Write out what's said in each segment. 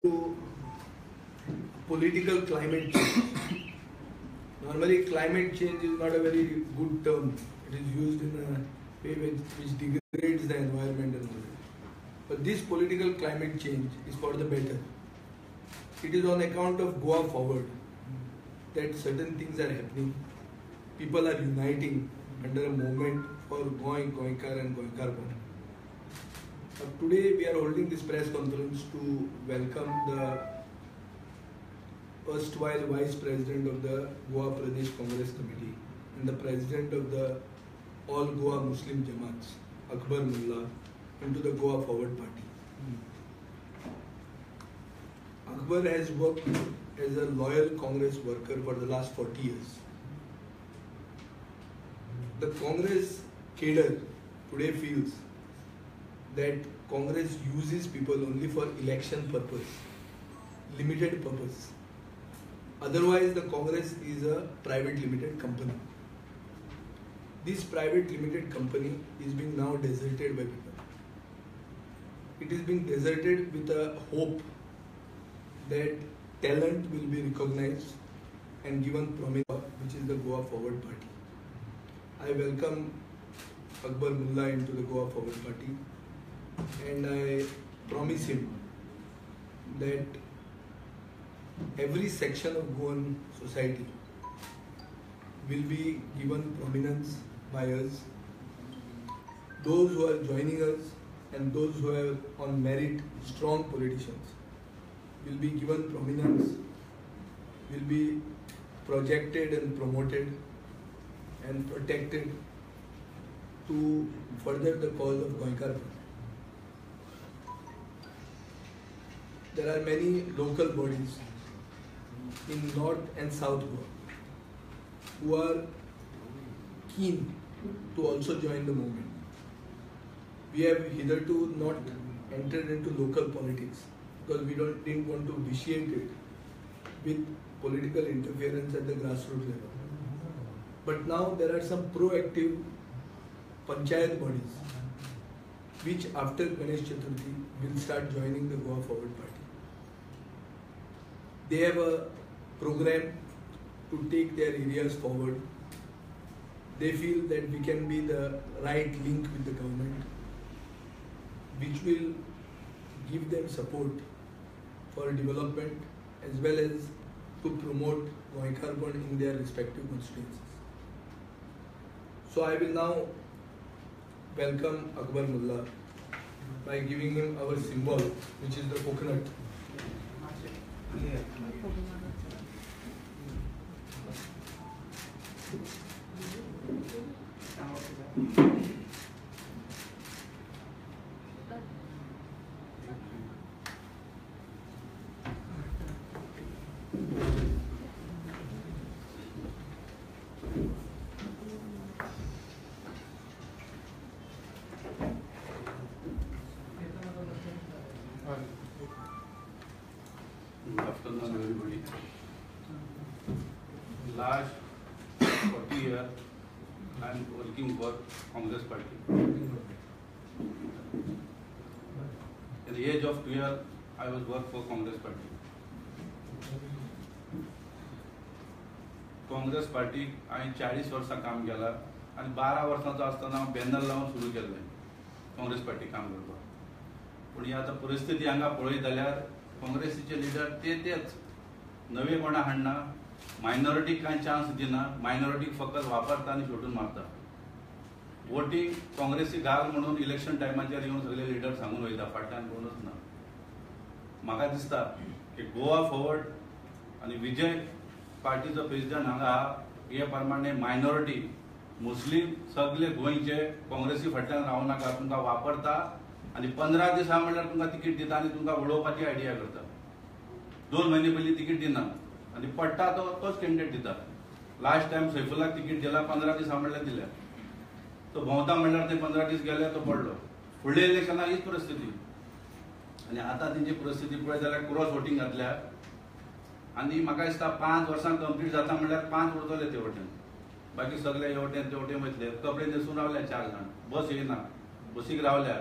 To political climate change. Normally, climate change is not a very good term. It is used in a way which degrades the environment and all that. But this political climate change is for the better. It is on account of Goa Forward that certain things are happening. People are uniting under a movement for Goa, Goenkar and Goenkarponn. Today we are holding this press conference to welcome the erstwhile Vice President of the Goa Pradesh Congress Committee and the President of the All Goa Muslim Jamaats, Akbar Mulla, into the Goa Forward Party. Akbar has worked as a loyal Congress worker for the last 40 years. The Congress cadre today feels that Congress uses people only for election purpose, limited purpose. Otherwise, the Congress is a private limited company. This private limited company is being now deserted by people. It is being deserted with a hope that talent will be recognized and given prominence, which is the Goa Forward Party. I welcome Akbar Mulla into the Goa Forward Party, and I promise him that every section of Goan society will be given prominence by us. Those who are joining us and those who are on merit, strong politicians, will be given prominence, will be projected and promoted and protected to further the cause of Goenkarponn. There are many local bodies in North and South Goa who are keen to also join the movement. We have hitherto not entered into local politics because we didn't want to vitiate it with political interference at the grassroots level. But now there are some proactive panchayat bodies which after Ganesh Chaturthi will start joining the Goa Forward Party. They have a program to take their areas forward. They feel that we can be the right link with the government, which will give them support for development as well as to promote Goenkarponn in their respective constituencies. So I will now welcome Akbar Mulla by giving him our symbol, which is the coconut. Good afternoon, everybody. Last 40 years, I am working for Congress Party. At the age of 12, I was work for Congress Party. Congress Party हांवें 40 वर्सां काम केलां आनी 12 वर्सांचो आसतना हांव banner लावन सुरू केल्लें काँग्रेस पार्टी काम करपाक. पूण ही आतां परिस्थिती हांगा पळयत जाल्यार काँग्रेसीचे लिडर ते तेच नवे कोणा हाडना, मायनॉरिटीक कांय चान्स दिना, मायनॉरिटीक फकत वापरता आनी सोडून मारता. वोटींग काँग्रेसी घाल म्हणून इलेक्शन टायमाचेर येवन सगळे लिडर सांगून वयता, फाटल्यान कोणूच ना. म्हाका दिसता की गोवा फॉरवर्ड आनी विजय पार्टीचो प्रेसिडेंट हांगा आहा, हे प्रमाणे मायनॉरिटी मुस्लीम सगळे गोंयचे काँग्रेसी फाटल्यान रावूं नाका, तुमकां वापरता आनी 15 दिसां म्हणल्यार तुमकां तिकीट दिता आनी तुमकां उडोवपाची आयडिया करता. 2 म्हयने पयलीं तिकीट दिना आनी पडटा तो तोच कॅन्डिडेट दिता. लास्ट टायम सैफुल्लाक तिकीट दिला, 15 दिसां म्हणल्यार दिल्या, तो भोंवता म्हणल्यार ते 15 दीस गेले, तो पडलो. फुडल्या इलेक्शनाक हीच परिस्थिती. आनी आतां तेंची परिस्थिती पळयत जाल्यार क्रॉस वोटींग घातल्या आनी म्हाका दिसता 5 वर्सां कंप्लीट जाता म्हणल्यार 5 उरतले ते वटेन, बाकी सगळे हे वटेन ते वटेन वयतले. कपडे न्हेसून रावल्या 4 जाण, बस येना, बसीक रावल्या.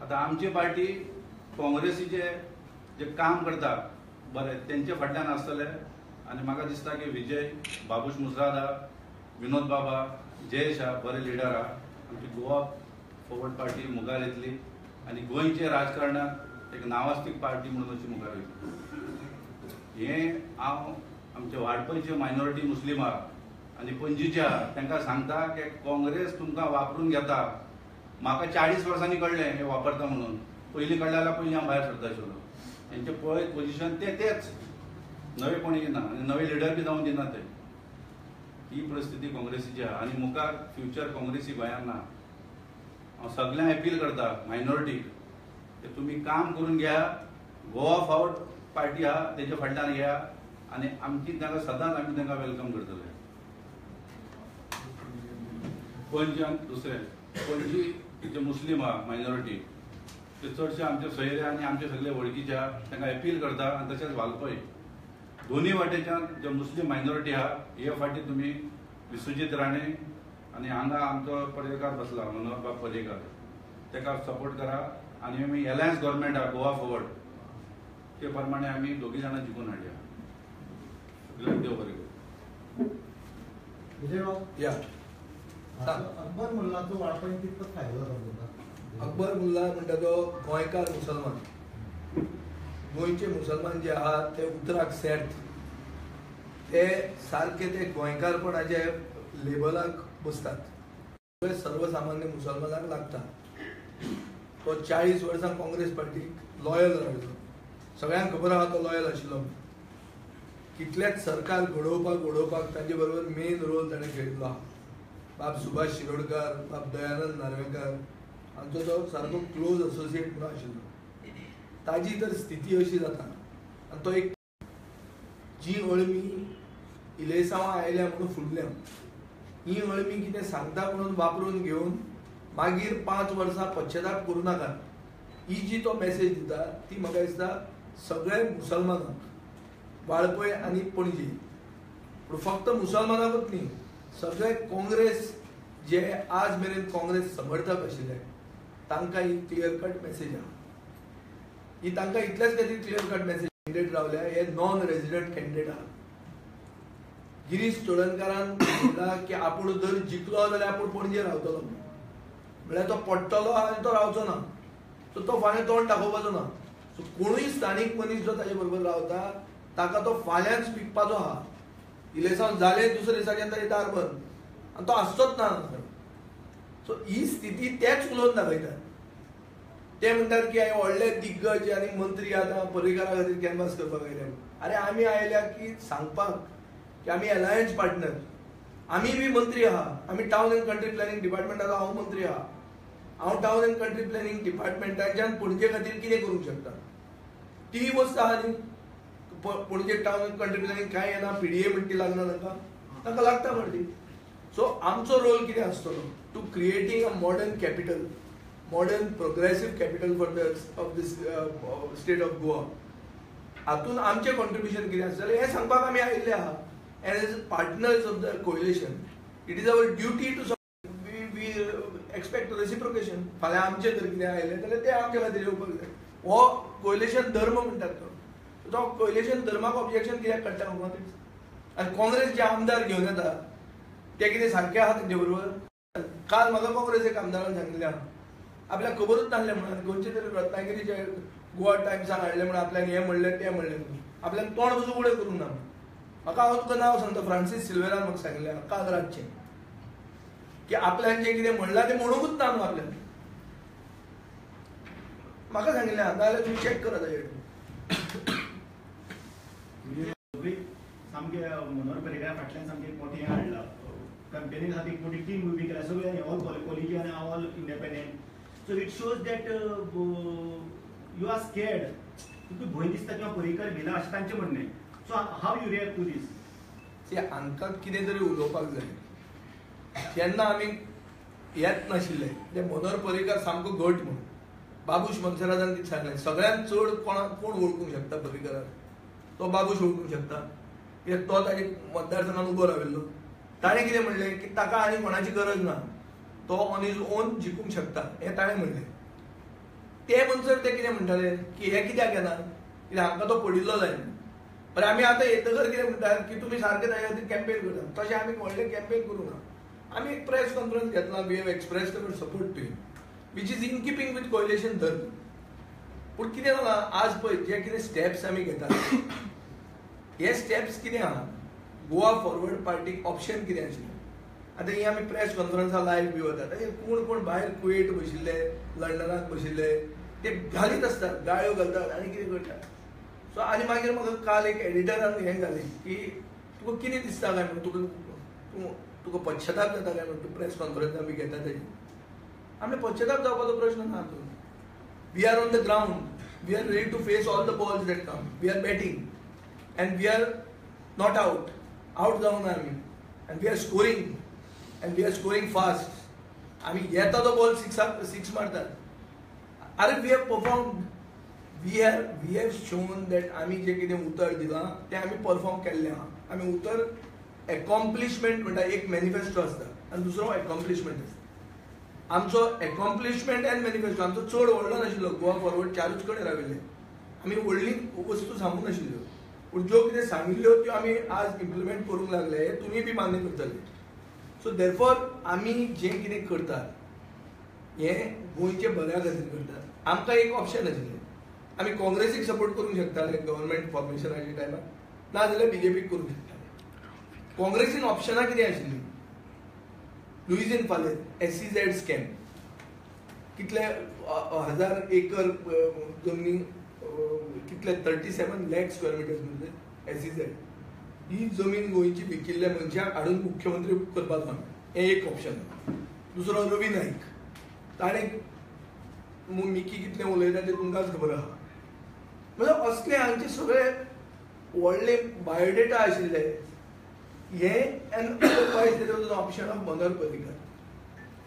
आतां आमची पार्टी काँग्रेसीचे जे काम करता बरें तेंचे फाटल्यान आसतले. आनी म्हाका दिसता की विजय बाबूश मुसराद आहा, विनोद बाबा, जयेश आहा, बरे लिडर आहा. आमची गोवा फॉरवर्ड पार्टी मुखार येतली आनी गोंयचे राजकारणाक एक नावास्तीक पार्टी म्हणून अशी मुखार येतली. हें हांव आमचे वाळपयचे मायनॉरिटी मुस्लीम आहा आनी पणजीचे आहा तांकां सांगता की काँग्रेस तुमकां वापरून घेता. म्हाका 40 वर्सांनी कळ्ळें हें वापरता म्हणून, पयलीं कळ्ळें जाल्यार पयलीं हांव भायर सरता आशिल्लो. तेंचे पळय पोजिशन ते तेच, नवे कोणी येना आनी नवे लिडर बी जावन दिना ते. ही परिस्थिती काँग्रेसीची आहा आनी मुखार फ्युचर काँग्रेसी गोंयांत ना. हांव सगळ्यांक अपील करता मायनॉरिटीक की तुमी काम करून घ्या, गोवा फॉरवर्ड पार्टी आहा तेजे फाटल्यान घ्या आनी आमची तांकां सदांच आमी तांकां welcome करतले. पणजे दुसरें पणजी जे मुस्लीम आहा मायनॉरिटी ते चडशे आमचे सोयरे आनी आमचे सगळे वळखीचे आहा, तांकां अपील करता. आनी तशेंच वाळपय दोन्ही वाटेच्यान जे मुस्लीम मायनॉरिटी आहा हे फाटी तुमी विश्वजीत राणे आनी हांगा आमचो पर्येकार बसला मनोहर बाब पर्येकार ताका सपोर्ट करा. आनी आमी एलायन्स गव्हर्मेंट आहा गोवा फॉरवर्ड ते प्रमाणे आमी दोगी जाणां जिखून हाडया. सगळ्यांक देव बरें करूं. विजय बाब, या अकबर मुल्लाचो वाळपय कितलो फायदो जाता? अकबर मुल्ला म्हणटा तो गोंयकार मुसलमान, गोंयचे मुसलमान जे आहा ते उतराक सेर्त, ते सारके ते गोंयकारपणाचे लेबलाक बसतात, सर्वसामान्य मुसलमानाक लागता. तो 40 वर्सां काँग्रेस पार्टीक लॉयल रावलो, सगळ्यांक खबर आहा तो लॉयल आशिल्लो. कितलेच सरकार घडोवपाक घडोवपाक तांचे बरोबर मेन रोल ताणें खेळिल्लो आहा. बाब सुभाष शिरोडकर, बाब दयानंद नार्वेकर हांचो तो सारको क्लोज असोसिएट म्हणून आशिल्लो. ताजी तर स्थिती अशी जाता आनी तो एक जी अळमी इलेसांवां आयल्या म्हणून फुडल्या, ही अळमी कितें सांगता म्हणून वापरून घेवन मागीर 5 वर्सां पश्चाताप करूं नाकात, ही जी तो मेसेज दिता ती म्हाका दिसता सगळे मुसलमानांक वाळपय आनी पणजी, पूण फक्त मुसलमानाकूच न्ही, सगळे काँग्रेस जे आज मेरेन काँग्रेस समर्थक आशिल्ले तांकां ही क्लियर कट मेसेज आहा. ही तांकां इतलेच खातीर क्लियर कट मेसेज. कॅन्डिडेट रावल्या हे नॉन रेजिडंट कॅन्डिडेट आहा. गिरीश चोडणकारान म्हणलां की आपूण जर जिखलो जाल्यार आपूण पणजे रावतलो, म्हळ्यार तो पडटलो आनी तो रावचो ना, सो तो फाल्यां तोंड दाखोवपाचो ना. सो कोणूय स्थानीक मनीस जो ताजे बरोबर रावता ताका तो फाल्यांच विकपाचो आहा. इलेसांव जालें दुसऱ्या दिसाच्यान ताजें दार बंद आनी तो आसचोच ना. सो ही स्थिती तेच उलोवन दाखयतात. ते म्हणटात की हांवें व्हडले दिग्गज आनी मंत्री आतां पर्रीकारा खातीर कॅनवास करपाक आयल्या. अरे आमी आयल्या की सांगपाक की आमी अलायन्स पार्टनर, आमी बी मंत्री आहा, आमी टावन एंड कंट्री प्लॅनिंग डिपार्टमेंटाचो हांव मंत्री आहा, हांव टावन एंड कंट्री प्लॅनिंग डिपार्टमेंटाच्यान पणजे खातीर कितें करूंक शकता ती वस्त आहा न्ही. Panaji town and country planning कांय येना, पीडीए म्हणटी लागना तांकां, तांकां लागता म्हणटी. सो आमचो रोल कितें आसतलो to creating a modern capital, modern progressive capital for the of this state of Goa, हातून आमचें कॉन्ट्रिब्युशन कितें आसतलें हें सांगपाक आमी आयिल्ले आहा. And as partners of the coalition it is our duty to we expect reciprocation. फाल्यां आमचें जर कितें आयलें जाल्यार तें आमचे खातीर येवपाक जाय. हो कोएलिशन धर्म म्हणटात तो, तो कोएलिशन धर्माक ऑब्जेक्शन कित्याक काडटा काँग्रेस? आनी काँग्रेस जे आमदार घेवन येता ते कितें सारके आहा तेंचे बरोबर? काल म्हाका काँग्रेस एक आमदारान सांगिल्लें आहा, आपल्याक खबरूच नासलें म्हणून गोंयचे तरी रत्नागिरीचे गोवा टायम्सान हाडलें म्हणून आपल्यान हें म्हणलें तें म्हणलें म्हणून आपल्यान तोंड पसून उगडें करूंक ना. म्हाका हांव तुका नांव सांगता, फ्रांसीस सिल्वेरान म्हाका सांगिल्लें काल रातचें की आपल्यान जें कितें म्हणलां तें म्हणूंकूच ना न्हू आपल्यान, म्हाका सांगिल्लें आहा, नाजाल्यार तुमी चॅक करात ताजेर. सामकें मनोहर पर्रीकार फाटल्यान सामकें मोठें हें हाडलां, कॅम्पेनी खातीर एक मोठी टीम उबी केल्या, सगळे ऑल कॉलेजी आनी all independent. So it shows that you are scared, तुका भंय दिसता किंवा पर्रीकार भिला अशें तांचें म्हणणें. So how you react to this? हांकां कितें तरी उलोवपाक जाय. तेन्ना आमी येत नाशिल्ले ते मनोहर पर्रीकार सामको घट म्हणून बाबूश मनसराजान कितें सांगलें, सगळ्यांत चड कोणाक कोण वळखूंक शकता पर्रीकाराक, तो बाबूश वळखूंक शकता, कित्याक तो ताजे मतदारसंघान उबो राविल्लो. ताणें कितें म्हणलें की ताका आनी कोणाची गरज ना, तो ऑन his own जिखूंक शकता हें ताणें म्हणलें. ते म्हणसर ते कितें म्हणटाले की हे कित्याक येना, कित्याक हांकां तो पडिल्लो जाय. पण आमी आतां येतकर कितें म्हणटात की तुमी सारकें ताज्या खातीर कॅम्पेन करता, तशें आमी व्हडलें कॅम्पेन करूंक ना. आमी एक प्रेस कॉन्फरन्स घेतला, we have expressed our support to him which is in keeping with coalition धर्म. पूण कितें जालां आज पळय जे कितें स्टेप्स आमी घेतात हे स्टेप्स कितें आहा, गोवा फॉरवर्ड पार्टीक ऑप्शन कितें आशिल्लें. आतां ही आमी प्रेस कॉन्फरन्सां लायव्ह बी वतात, कोण कोण भायर कुवेट बशिल्ले, लंडनाक बशिल्ले, ते घालीत आसतात, गाळ्यो घालतात आनी कितें करतात. सो आनी मागीर म्हाका काल एक एडिटरान हें घालें की तुका कितें दिसता काय म्हणून, तुका तुका पश्चाताप जाता काय म्हणून तूं प्रेस कॉन्फरन्स आमी घेता तेजी. आमणे पश्चाताप जावपाचो प्रश्न ना. We are on the ground, we are ready to face all the balls that come, we are batting and we are not out, out जावंक ना आमी, and we are scoring and we are scoring fast. आमी येता तो ball सिक्साक six मारतात. अरे we have perform, we have shown that आमी जें कितें उतर दिलां तें आमी परफॉर्म केल्लें आहा. आमी उतर एकॉम्प्लिशमेंट म्हणटा, एक मॅनिफेस्टो आसता आनी दुसरो एकॉम्प्लिशमेंट आसता. आमचो एकॉम्प्लिशमेंट एंड मॅनिफेस्टो आमचो चड व्हडलो नाशिल्लो, गोवा फॉरवर्ड चारूच कडेन राविल्ले, आमी व्हडली वस्तू सांगूंक नाशिल्ल्यो, पूण ज्यो कितें सांगिल्ल्यो त्यो आमी आज इम्प्लिमेंट करूंक लागले, हें तुमी बी मान्य करतले. सो देरफॉर आमी जें कितें करतात हें गोंयचे बऱ्या खातीर करतात. आमकां एक ऑप्शन आशिल्लें, आमी काँग्रेसीक सपोर्ट करूंक शकताले गव्हर्मेंट फॉर्मेशनाच्या टायमार, ना जाल्यार बीजेपीक करूंक शकताले. काँग्रेसीन ऑप्शनां कितें आशिल्लीं, लुईझीन फालेर SEZ scam, कितले हजार एकर जमनी, कितले 37 लाख स्क्वेअर मिटर्स म्हणजे SEZ ही जमीन गोंयची विकिल्ल्या मनशाक हाडून मुख्यमंत्री करपाचो आमी, हें एक ऑप्शन. दुसरो रवी नायक, ताणें मिकी कितलें उलयता तें तुमकांच खबर आहा. म्हणजे असले हांचे सगळे व्हडले बायोडेटा आशिल्ले हे. And otherwise there was an option of Manohar Parrikar.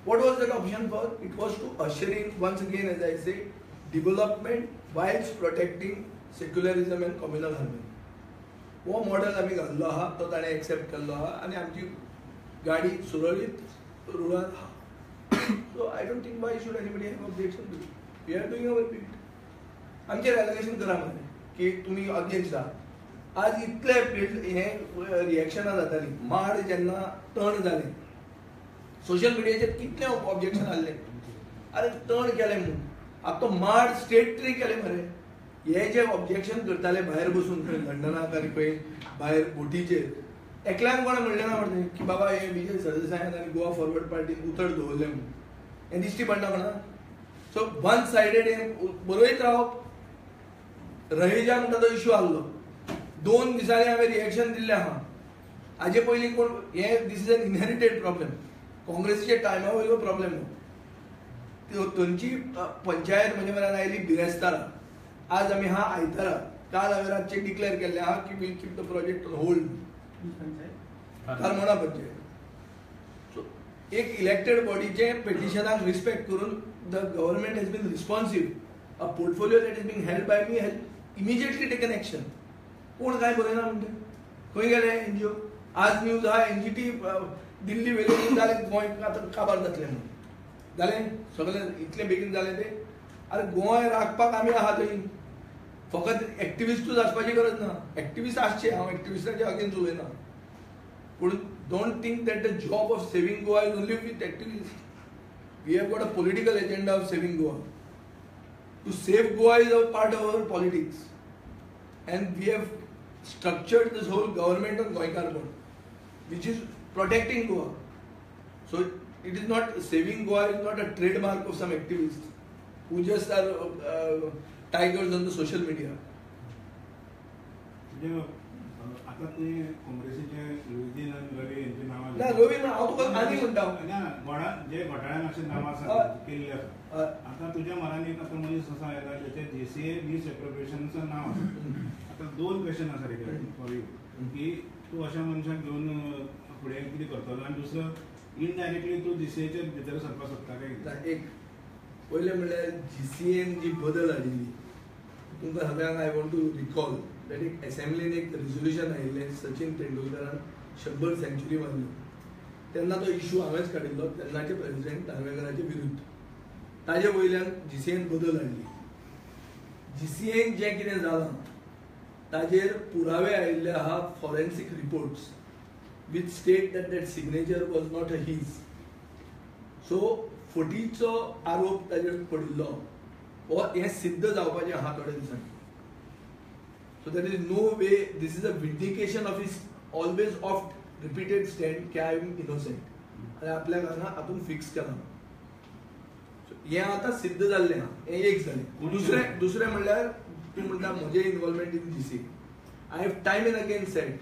What was that option for? It was to usher in once again, as I say, development whilst protecting secularism and communal harmony. हो model आमी घाल्लो आहा, तो ताणें accept केल्लो आहा आनी आमची गाडी सुरळीत रुळार आहा. So I don't think why should anybody have objection to it. We are doing our bit. आमचेर एलिगेशन करा मरे की तुमी अगेन्स्ट आहा. आज इतले हे रिएक्शनां जातालीं, माड जेन्ना तण जालें सोशल मिडियाचेर कितले ऑब्जेक्शन आहले, अरे तण केलें म्हणून, आतां तो माड स्टेट ट्री केलें मरे. हे जे ऑब्जेक्शन करताले भायर बसून खंय लंडनाक आनी खंय भायर बोटीचेर, एकल्यान कोणें म्हणलें ना मरे की बाबा हे विजय सरदेसायान आनी गोवा फॉरवर्ड पार्टीन उतर दवरलें म्हणून, हें दिश्टी पडना कोणा. सो वन सायडेड हें बरयत रावप. रहेजा म्हणटा तो इश्यू आहलो, 2 दिसांनी हांवें रिएक्शन दिल्लें आहा. हाजे पयलीं कोण हे, this is an inherited problem, काँग्रेसीच्या टायमा वयलो प्रॉब्लेम हो. थंयची पंचायत म्हज्या मनान आयली बिरेस्तारा, आज आमी हा आयतारा, काल हांवें रातचें डिक्लेअर केल्लें आहा की we'll keep the project on hold. Carmona panchayat. So एक इलेक्टेड बॉडीचें पिटिशनाक रिस्पेक्ट करून the government has been responsive. A portfolio that is being held by me has immediately taken action. कोण काय बरयना म्हणटा, खंय गेले एनजीओ? आज न्यूज आहा NGT दिल्ली वेले जालें, गोंय आतां काबार जातलें म्हणून जालें सगळें इतलें बेगीन जालें तें. अरे गोंय राखपाक आमी आहा थंय, फकत एक्टिविस्टूच आसपाची गरज ना. एक्टिविस्ट आसचे, हांव एक्टिविस्टाचे अगेन्स्ट उलयना, पूण don't think that the job of saving Goa is only with activist. We have got a political agenda of saving Goa. To save Goa is a part of our politics and we have structured this whole government on Goenkarpon, which is protecting Goa. So it is not saving Goa is not a trademark of some activists who just are tigers on the social media. आता ते काँग्रेसीचे लुईझीन आनी रवी हेंची नांवां ना, रवी हांव तुका आनी म्हणटा ना, जे घोटाळ्यान अशें नांवां आसा केल्ली आसा. आतां तुज्या मनान एक आतां मनीस असो आयला ज्याचे JCA मिसएप्रोप्रिएशनाचो नांव आसा. आतां 2 क्वेश्चन आसा रिगार्डिंग फॉर you, की तूं अशा मनशाक घेवन फुडें कितें करतलो, आनी दुसरो इनडायरेक्टली तूं जीसीएच्या भितर सरपाक सोदता काय कितें? एक पयलें म्हणल्यार जीसीएन जी बदल हाडिल्ली तुमकां सगळ्यांक I want to recall that एक एसेंब्लीन एक रेजोल्युशन आयिल्लें, सचिन तेंडुलकरान 100 सँच्युरी मारल्यो तेन्ना तो इश्यू हांवेंच काडिल्लो तेन्नाचे प्रेसिडेंट नार्वेकराचे विरुद्ध. ताजे वयल्यान जीसीएन बदल हाडली. जीसीएन जें कितें जालां ताजेर पुरावे आयिल्ले आहा, forensic reports which state that that signature was not his. So फटीचो आरोप ताजेर पडिल्लो हो हें सिद्ध जावपाचें आहा थोड्या दिसांनी. So there is no way, this is a vindication of his always oft repeated stand की I am innocent आनी आपल्याक हांगा हातून फिक्स केला. हें आतां सिद्ध जाल्लें आहा, हें एक जालें. दुसरें म्हणल्यार तूं म्हणटा म्हजें involvement in GCA. I have time and again said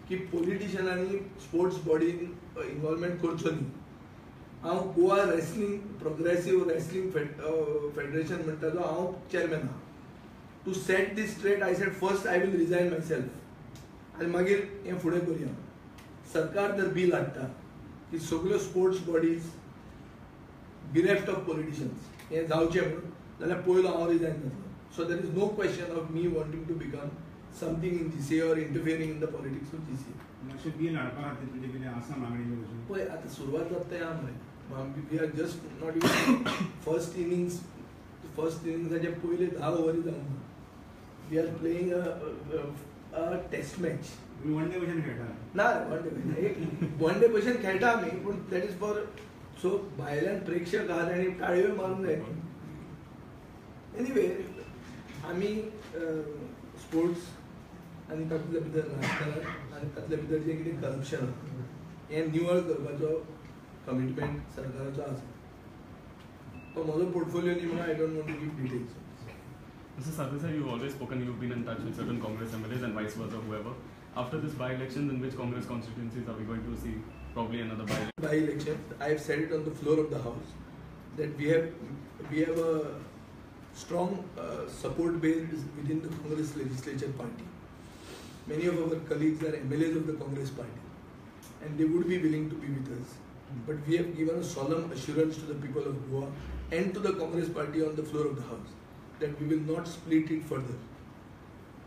की पॉलिटिशियनांनी स्पोर्ट्स बॉडीन इन्वॉल्वमेंट करचो न्ही. हांव Goa wrestling progressive wrestling federation म्हणटा तो हांव चेअरमॅन आहा. To set this straight I said first I will resign myself आनी मागीर हें फुडें करुया. सरकार जर बील हाडटा की सगळ्यो sports bodies bereft of politicians हें जावचें म्हणून जाल्यार पयलो हांव रिजायन जातलो. So there is no question of me wanting to become something in GCA or interfering in the politics of GCA. अशें बील हाडपा खातीर तुजें कितें आसा मागणी? पळय आतां सुरवात जाता तें आहा मरे. We are just not even first innings, first इनिंग्साचे पयले 10 ओवरी जावंक ना. We are playing a test match. One day भशेन खेळटा ना, वन डे एक वन डे भशेन खेळटा आमी, पूण that is for so भायल्यान प्रेक्षक आहात आनी टाळयो मारूंक जाय. एनिवे आमी स्पोर्ट्स आनी तातूंतले भितर राजकारण आनी तातूंतले भितर जें कितें करप्शन आहा हें निवळ करपाचो कमिटमेंट सरकाराचो आसा. तो म्हजो पोर्टफोलियो न्ही म्हणून I don't want to give details. Mr. Sardesai, you've always spoken, you've been in touch with certain Congress MLAs and vice versa, whoever. After this by-elections, in which Congress constituencies are we going to see probably another by-election? By-election, I have said it on the floor of the house that we have a strong support base within the Congress legislature party. Many of our colleagues are MLAs of the Congress party and they would be willing to be with us. But we have given a solemn assurance to the people of Goa and to the Congress party on the floor of the house that we will not split it further,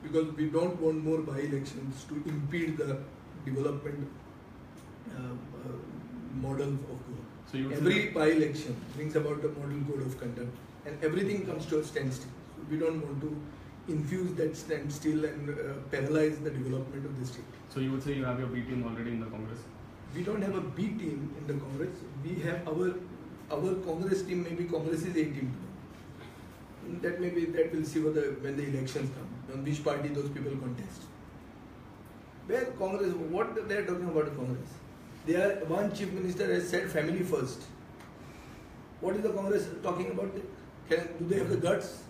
because we don't want more by-elections to impede the development model of Goa. So every by-election brings about a model code of conduct and everything comes to a standstill. So we don't want to infuse that standstill and paralyze the development of the state. So you would say you have your B team already in the Congress? We don't have a B team in the Congress. We have our Congress team, maybe Congress is A team. That may be, that we'll see when the elections come, on which party those people contest. Where Congress, what they are talking about Congress? They are, one chief minister has said family first. What is the Congress talking about? Do they have the guts?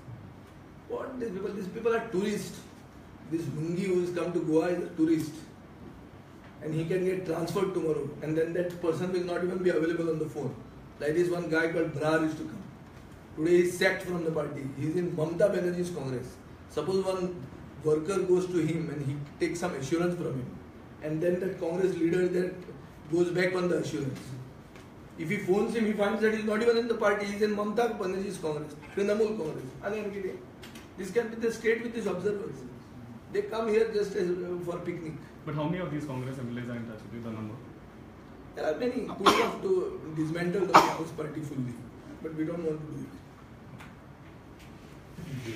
What these people? These people are tourists. This Lungi who has come to Goa is a tourist, and he can get transferred tomorrow, and then that person will not even be available on the phone. Like this one guy called Brar used to come. Today he is sacked from the party. He is in Mamata Banerjee's Congress. Suppose one worker goes to him and he takes some assurance from him, and then that Congress leader that goes back on the assurance. If he phones him, he finds that he is not even in the party, he is in Mamata Banerjee's Congress, Trinamool Congress. This can be the state with these observers. They come here just as, for picnic. But how many of these Congress MLAs are in touch with you, the number? There are many. Too tough to dismantle the Congress party fully. But we don't want to do it. Thank you.